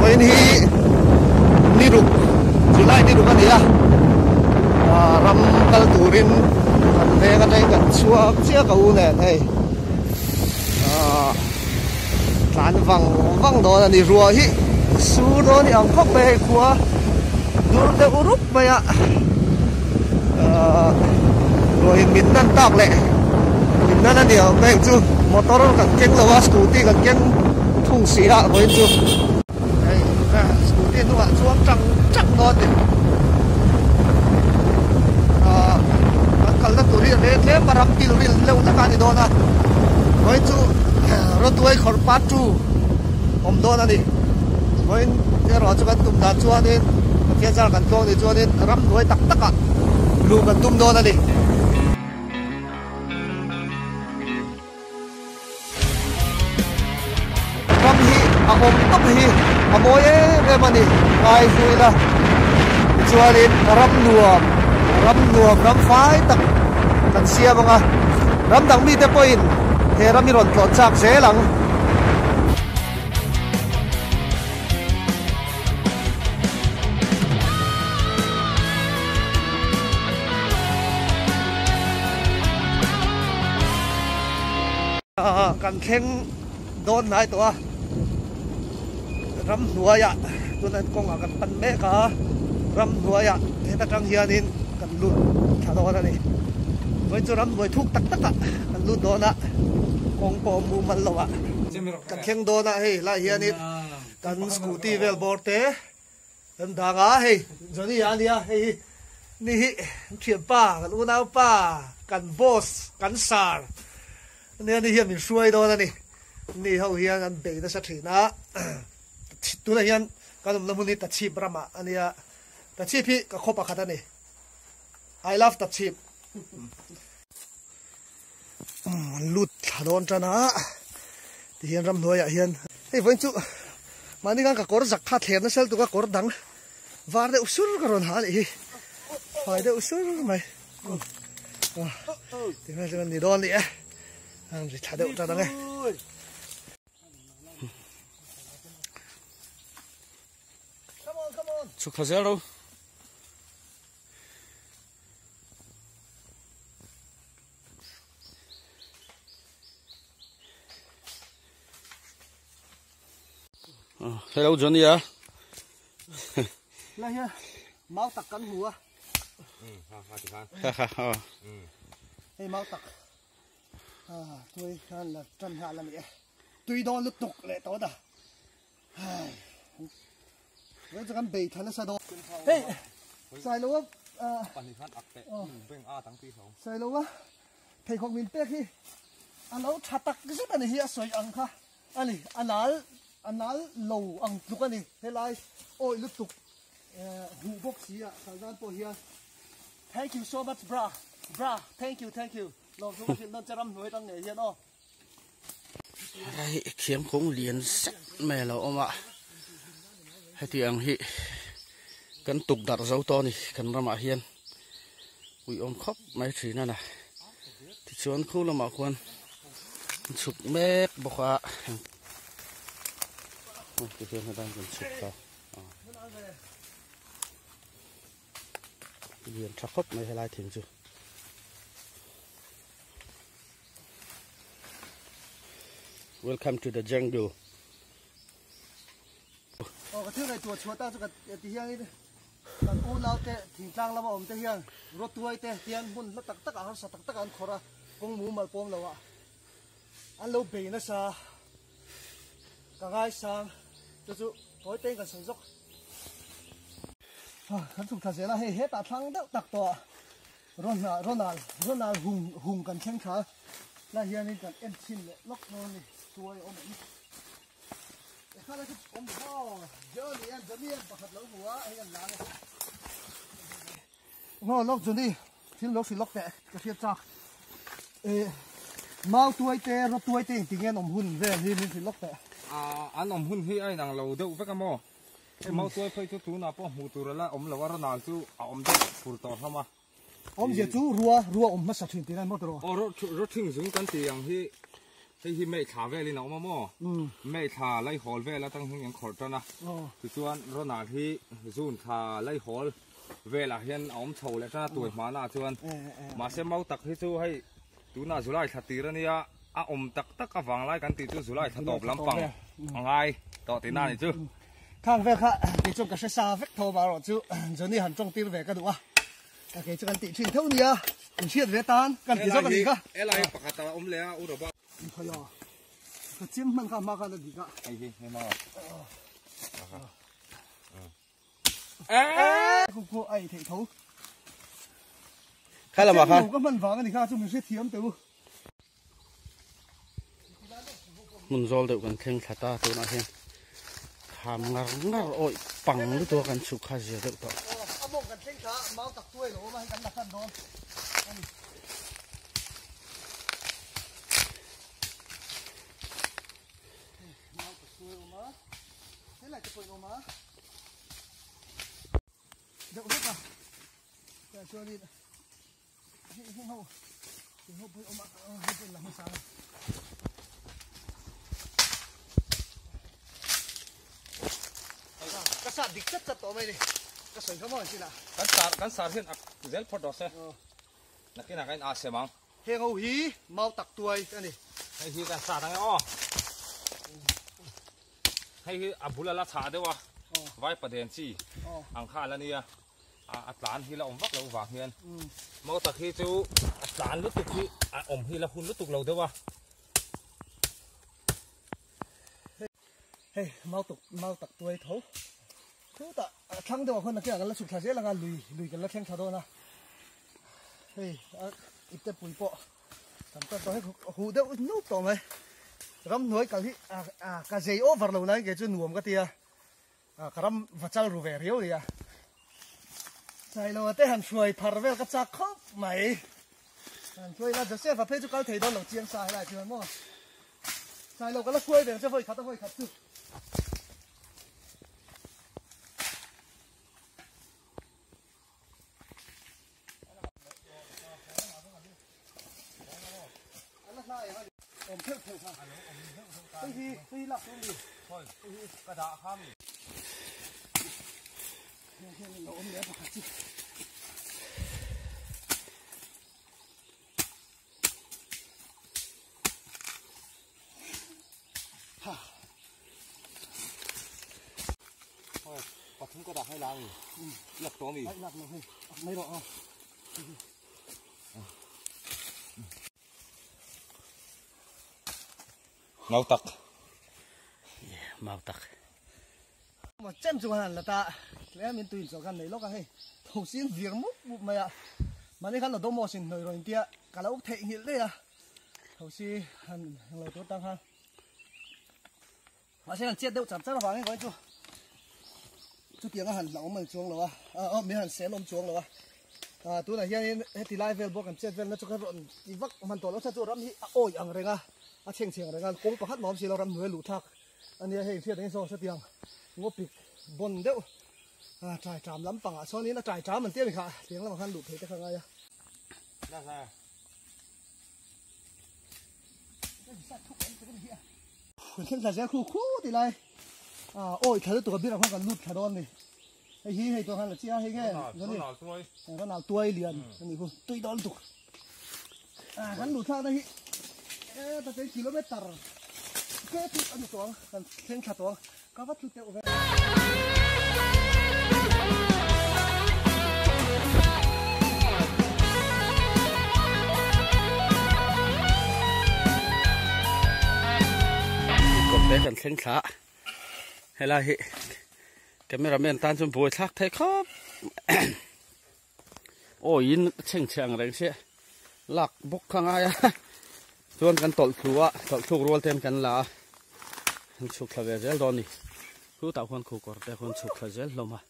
Vawiin hi ni ruk July ni ruk a ni a, ram kal turin kan veng atangin kan chhuak chiah ka u nen hei tlan vang vang dawn a ni. Ruah hi sur dawn a ni ang khawp mai hei khua dur deuh rup mai a, ruahin min nan tak leh min nan a ni ang heng chu motor kan keng lo a scooty kan keng thung si a vawiin chu hei scooty hnungah chuang tang tang dawn a ni ah kan kalna tur hi rel tlem a ram pil ril deuh hlek a ni dawn a vawiin chu rawtuai khawrh part two awm dawn a ni vawiin erawh chu kan tum dan chuanin Pathian zar kan tluang nih chuanin ramhnuai tak takah luh kan tum dawn a ni. Ram hi a awm tawp hi a mawi em em a ni ngai hluila tichuanin ram nuam ram nuam ram fai tak kan siam ang a ram dang mite pawhin he ram hi rawn tlawh chak zel ang. Kan thleng dawn hnai tawh a, ramhnuaiah tuna kawngah kan pan mek a, ramhnuaiah heta tang hianin kan lut thla dawn a ni. Vawiin chu ramhnuai thuk tak takah kan lut dawn a, kawng pawh a mumal lo a. Kan thleng dawn a hei lai hianin kan scooty vel bawr te kan dang a hei Johnny a nia hei hi ni hi thianpa kan unaupa kan boss kan sar ania ni hian min hruai dawn a ni ni ho hian an bei nasa thin a tunah hian kan awmna hmun hi Tachhip ramah a nia Tachhip hi ka khaw pakhat a ni I love Tachhip. An lut thla dawn tan a tihian ramhnuaiah hian hei vawiin chu mahni khan ka kawr zak kha thler nasa lutuk a kawr dang var deuh sur ka rawn ha a nih hi fai deuh sur mai tihian chuan ni dawn a ni e an ri thla deuh tan ang e. Chhuk thla zel ro. Hello Johnny a. Lai hian mau tak kan hmu a. Ha ha ti khan. Ha ha ha. Hei mau tak. Ha tui khan la tan nghal a ni e. Tui dawn lutuk leh tawh da. Hei chu kan bei tha nasa dawn. Hei Sailoa Sailoa pheikhawk min pek hi a lo tha tak zet a ni hi a sawi ang kha a ni a nal a nal lo ang tluk a ni helai awih lutuk huh bawk si a kal nan pawh hian thank you so much bra bra thank you thank you lawmthu ka hrilh nawn che ramhnuai tang ngei hian aw. Helai hi thiam kawng lian zet mai a lo awm a heti ang hi kan tuk darh zo tawh a ni kan ramah hian uiawm khawp mai thin a na tichuan khu lamah khuan an chhuk mek bawk a tihian helai kan chhuk ta lian tha khawp mai helai thing chu. Welcome to the jungle. Aw ka thil ngaihtuah chhuah ta chu ka ti hianin kan unau te thingtlang lama awm te hian rawtuai te tian hmun hla tak tak ah harsa tak tak ah an khawrh a kawng mumal pawm lo ah an lo bei nasa ka ngaisang chu chu tawi te in kan sawi zawk. Kan chhuk thla zel a hei hetah thlang deuh tak tawh ah Ronald Ronald Ronald hung hung kan thleng thla lai hianin kan en chhin leh lawk dawn a ni tuai a awm em e kha lai chu awm haw Johnny an Johnny an pakhat lo hmu a hei an lang e ngaw lawk Johnny thil lo hrilh lawk teh ka hriat chak e mau tuai te rawt tuai te engtin nge an awm hun vel hi min hrilh lawk teh a an awm hun hi a inang lo deuh vek a maw Hei mautuai phei chu tunah pawh hmuh tur ala awm lo a, Ronald chu a awm deuh fur tawh hlawm a. Awmzia chu rua rua awm hmasa thin tih lai maw tawh? Aw raw thing zung kan tih ang hi Hei hi May thla velin a awm a maw? May thla laihawl vel atang hian kan khawrh tan a. Tichuan Ronald hi June thla laihawl velah hian a awm chho leh tan a tuai hmana ah chuan. Mahse mau tak hi chu hei tunah July thla tir a nia, a awm tak tak avang lai kan tih chu July thla tawp lampang a ngai tawh tihna a ni chu. Khang vel kha kei chuan ka hre sa vek tho amaherawh chu Johnny han tawng tir ve ka duh a. A kei chu kan tih thin tho nia, in hriat ve tan kan ti zawk a nih kha. Helai hi pakhat a awm leh a, u Roba. In khawi a, ka chem hman kha hma khan a dik a. Hei hi, hei hmang a. Khu khu a ei theih tho. Kha lamah khan. Ka hman vang a ni kha chu min hrethiam teh u. Hmun zawl deuh kan thleng thla ta tunah hian kham ngar ngar awih pang lutuk a kan chhuk kha zia deuh tawh. A mawng kan thleng thla a mau tak tuai lo awm a hei kan la hran dawn a ni. Hei mau tak tuai awm a helai te pawh in awm a deuh hlek a tah chuanin. Ka sat dik chat chat tawh mai ni ka sawi kha maw chinah kan sar kan sar hian ak zel phawt rawh se nakinah kan in a sem ang heng ho hi mau tak tuai a ni hei hi kan sat ang e aw hei hi a bul a la chhah deuh a vai paden chi ang kha la nia a tlan hi la awm vak loh vang hian mau tak hi chu a tlan lutuk hi a awm hi la hun lutuk lo deuh a. Hei mau tuk mau tak tuai tho khutah a thlang deuh ah khuan nakinah kan la chhuk thla zel anga lui lui kan la thleng thla dawn a hei a ipte pui pawh kan tan tawh hei huh deuh nup tawh mai ramhnuai kal hi a ka zei over lo lai kei chu nuam ka tia. Ka ram va chal ru ve riau nia. Sailo te han hruai phar vel ka chak khawp mai. Han hruai la Joseph a phei chu kal thei dawn lo chiang sa helai chuan maw. Sailo ka la hruai ve ang che vawi khat a vawi khat chu. Pathum ka dah hai lang lak tawh mi lak lo hei mai rawh a Mau tak mau tak ma chem chu han la ta tlem in tuin chaw khan nei lawk a hei tho sin vir mup mup mai a mani khan lo domo sin hnawih rawn tia ka lo theihnghilh daih a tho si han englo tur tang khan Mahse han chet deuh char char avangin vawiin chu chutianga han hlauhawm a ni chuang lo a, aw min han sel awm chuang lo a. Ah tunah hianin heti lai vel bawk kan chet velna chu ka rawn ti vak hman tawh lo kha chu ram hi a awi ang reng a, a chheng chheng reng a, kawng pakhat mah awm si lo ram hnuai luh thlak a nia hei hriat engin saw satiang ngawpik bawn deuh ah trai tram lampangah chuanin a trai tram an ti a ni kha tiang lamah khan luh phei te kha ngai a. Kan thla zel khu khu ti lai a awi thla lutuk a birah khan kan lut thla dawn ni hei hi hei tuah khan la chiang hei nge ni kan nal tuai lian ani khu tui dawn lutuk a kan lut thlak na hi e ta te kilometer ke chu ani tawng kan thleng thla tawng ka va tlu teuh ve Kawrte kan thleng thla a helai hi cameraman tan chuan buai thlak thei khawp awi in a chheng chhe ang reng sia lak bawk kha ngai a chuan kan tawlh thlu a tawlh thluk rual ten kan la a an chhuk thla ve zel dawn a ni khutah khuan khu kawr te khuan chhuk thla zel hlawm a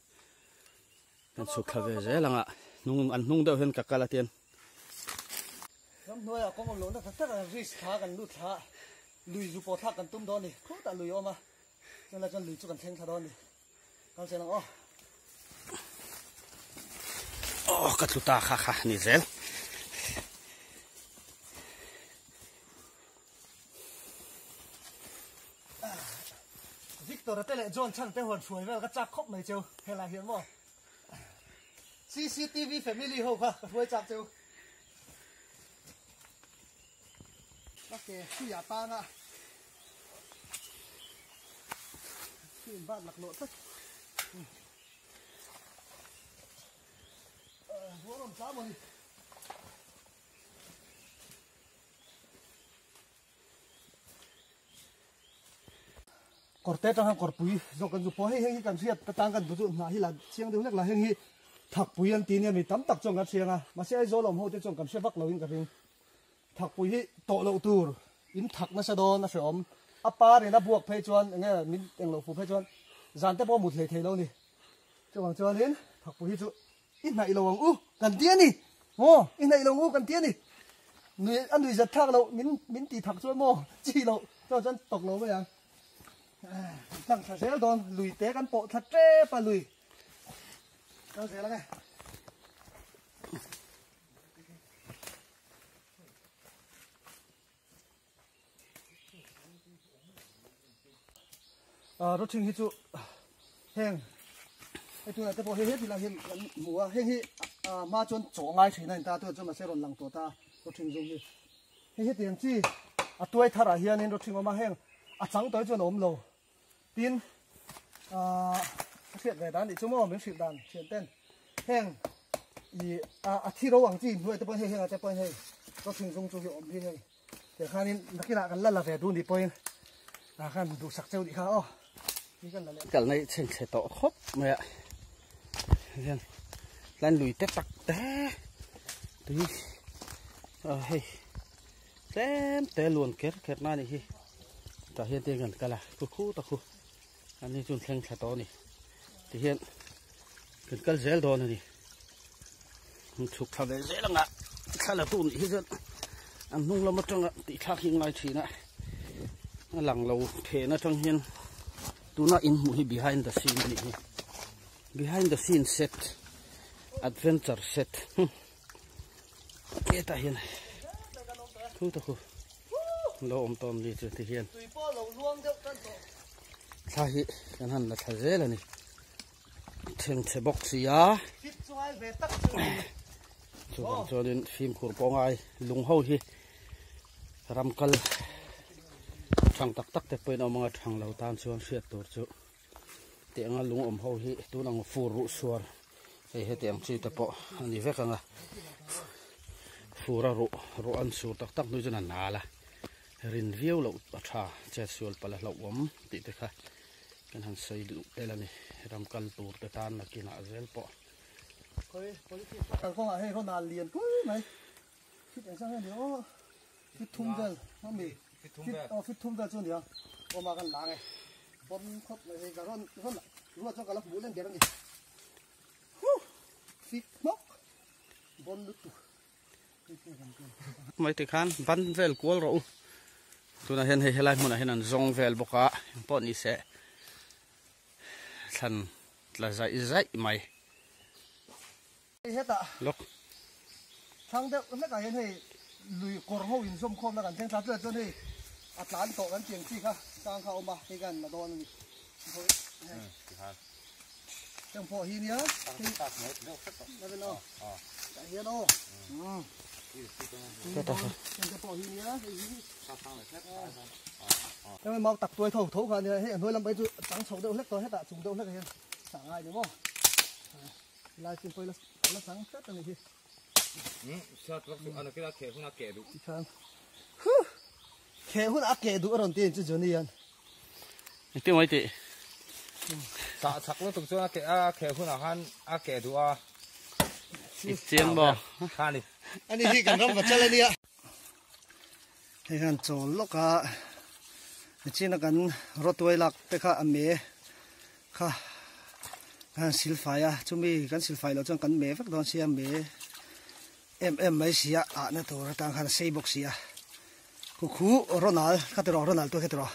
kan chhuk thla ve zel ang a hnung an hnung deuh hian ka kal a tian. Ramhnuaiah kawng awm lohna tak tak a risk thla kan lut thla a lui zu pawh thlak kan tum dawn a ni khutah lui a awm a chuan chuan lui chu kan thleng thla dawn a ni. Kal zel ang aw. Aw ka tlu ta kha kha ni zel. Victor-a te leh John chhan te huan hruai vel ka chak khawp mai cheu helai hian maw CCTV family ho kha ka hruai chak cheu. Ka ke hruiah tanga khi in bat laklawh tlat. Ruah rawn tla maw ni. Kawrte atang hian kawrpui zawk kan zu pawh hei heng hi kan hriat atang kan duh chu hnah hi la chiang deuh hlek la heng hi thakpui an ti nia mi tam tak chuan kan hriang a mahse Aizawl awm ho te chuan kan hre vak lo in ka ring thakpui hi tawh loh tur in thak nasa dawn a hreawm a par in a buak phei chuan enge min englo fu phei chuan zan te pawh mut hlei thei lo ni chuvang chuanin thakpui hi chu I hnaih lo ang u kan ti a ni. Maw? I hnaih lo ang u kan ti a ni. Nui a nui zat thlak loh min min ti thak chuan maw chi loh chuan chuan tawk lo mai ang. Tlang thla zel dawn lui te kan pawh thla tep a lui. Kal zel ang e. Rawthing hi chu heng hei tunah te pawh hei heti lai hian kan hmu a heng hi hma chuan chaw ngai thin a in ta tunah chuan mahse rawn lang tawh ta rawthing zawng hi hei hetiang chi a tuai tharah hianin rawthing awm a heng a chang tawh hi chuan a awm lo tin a hriat ve dan nih chu maw min hrilh dan thian ten heng i a thi ro ang chi hnuai te pawh hei heng ah te pawh hei rawthing zawng chu hi awm hi hei. Tiang khanin nakinah kan la la ve duh nih pawhin ah khan duhsak cheu nih kha aw ni kan la leh. Kalna hi chhengchhe tawh khawp mai a hian tlai lui te tak te tui hei tlem te luan ker ker na nih hi tah hian te kan kal a khu khu ta khu ani chu thleng thla tawh a ni tihian kan kal zel dawn a ni. Chhuk thla ve zel anga thla la tu nih hi chuan an hnung lam atanga tih thlak hi ngai thin a a lang lo then atang hian tuna in hmuh hi behind the scene anih hi behind the scene set adventure set hetah hian thu ta khu lo awm tawm ni chu ti hian thla hi kan han la thla zel a ni. Thengchhe bawk si a. Chuvang chuanin fimkhur pawh ngai lung ho hi ram kal thang tak tak te pawhin a awm anga thang lo tan chuan hriat tur chu tih anga lung awm ho hi tun ang fur ruh suar hei heti ang chi te pawh a ni vek anga fura ruh ruh an sur tak tak hnu chuan a nal a rin viau loh a tha chet sual palh a hlauhawm tih te kha. Kan han sawi duh tel a ni, ram kal tur te tan nakinah zel pawh. Khawi politics a kalkawngah hei rawn al lian pui mai fit engzah nge ni aw fit thum vel a mi fit aw fit thum vel chu a nia awma kan lang e bawm khawp mai hei ka rawn rawn ruat chuan ka la hmuh leng der a ni huh fit hnawk bawm lutuk. Mai tikhan ban vel kual rawh u tunah hian hei helai hmunah hian an zawng vel bawk a engpawh ni se thlan tla zaih zaih mai hetah lawk thlang deuh hlekah hian hei lui kawr ho in zawm khawmna kan thleng thla chuan chuan hei a tlan tawh kan tiang chi kha tlang kha a awm a hei khan la dawn a ni Heng pawh hi nia tah hian aw heng te pawh hi nia hei hi heng mau tak tuai tho tho kha nia hei a hnuai lam phei chu a chang chho deuh hlek tawh hetah chung deuh hlek ah hian chah ngai ni maw lai chin pawh i la chang hret a nih hi tikhan huh Kheh hun a keh duh a rawn ti a ni chu Johnny hian. Engtin mai tih? Tah chak lutuk chuan a keh a, a kheh hunah khan a keh duh a. I chiang maw? Kha ni. Ani hi kan ram va chal a nia. Hei hian chawl lawk a, nichina kan rawtuai lak te kha a me kha kan silfai a, chumi kan silfai loh chuan kan me vek dawn sia me. Em em mai sia ahna tur atang khan a sei bawk sia khu khu Ronald kha tiraw Ronald tuai kha tiraw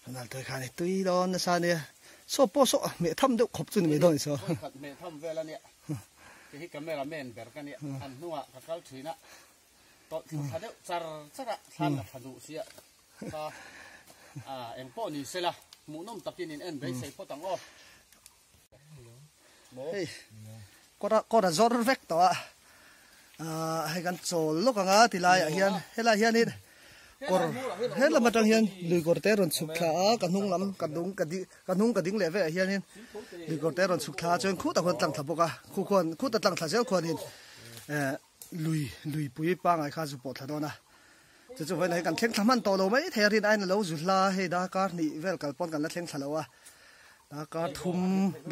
Ronald tuai khan i tui dawn nasa ania saw pawh saw hmeh tham deuh khawp chu ni mai dawn saw khat hmeh tham vel ania ti hi camera man ber ka nia an hnungah ka kal thin a tawlh thlu tha deuh char char a thlan la tha duh sia kha a engpawh ni sela. Hmuhnawm takin in en beisei phawt ang aw. Hei kawr a kawr a zawr vek tawh a ahh hei kan chawl lawk ang a ti laiah hian helaiah hianin kawr helam atang hian lui kawr te a rawn chhuk thla a ka hnung lam ka dung ka ding ka hnung ka ding leh velah hianin lui kawr te a rawn chhuk thla a chuan khutah khuan tlang thla bawk a khu khuan khuta tlang thla zel khuanin ehh lui luipui pangai kha zu pawh thla dawn a chu chu vawiin ah hian kan thleng thla hman tawh lo mai thei a rin aiin a lo zu hla hei darkar hnih vel kal pawn kan la thleng thla lo a darkar thum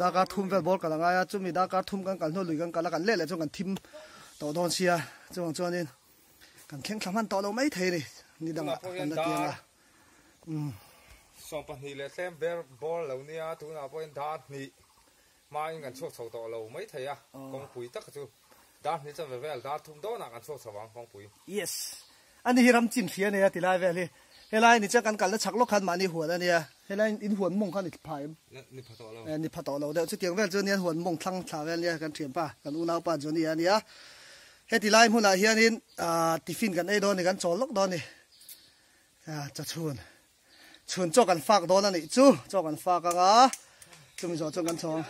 darkar thum vel bawr kal a ngai a chumi darkar thum kan kal hnu lui kan kal a kan leh leh chuan kan thim tawh dawn sia chuvang chuanin kan thleng thla hman tawh lo mai thei a ni ni dangah kan la tiang a umm. Sawmpahnih leh tlem ber bawr lo nia tunah pawhin dar hnih Hmain kan chhuak chho tawh lo mai thei a, kawngpui tak chu dar hnih chanve vel dar thum dawnah kan chhuak chho ang kawngpui. Yes. Ani hi ram chin hria a nia ti lai vel hi. Helai ni chuan kan kalna chhak lawk khan mahni huan a nia. Helai in huan mawng kha ni pha em? Ni pha tawh lo. Ni pha tawh lo deuh. Chutiang vel chu nia huan mawng thlang thla vel nia kan thianpa, kan unaupa Johnny a nia. Heti lai hmunah hianin tiffin kan ei dawn a ni, kan chawl lawk dawn a ni. Chawchhun. Chhun chaw kan fak dawn a nih chu, chaw kan fak ang a, chumi zawh chuan kan chhawng.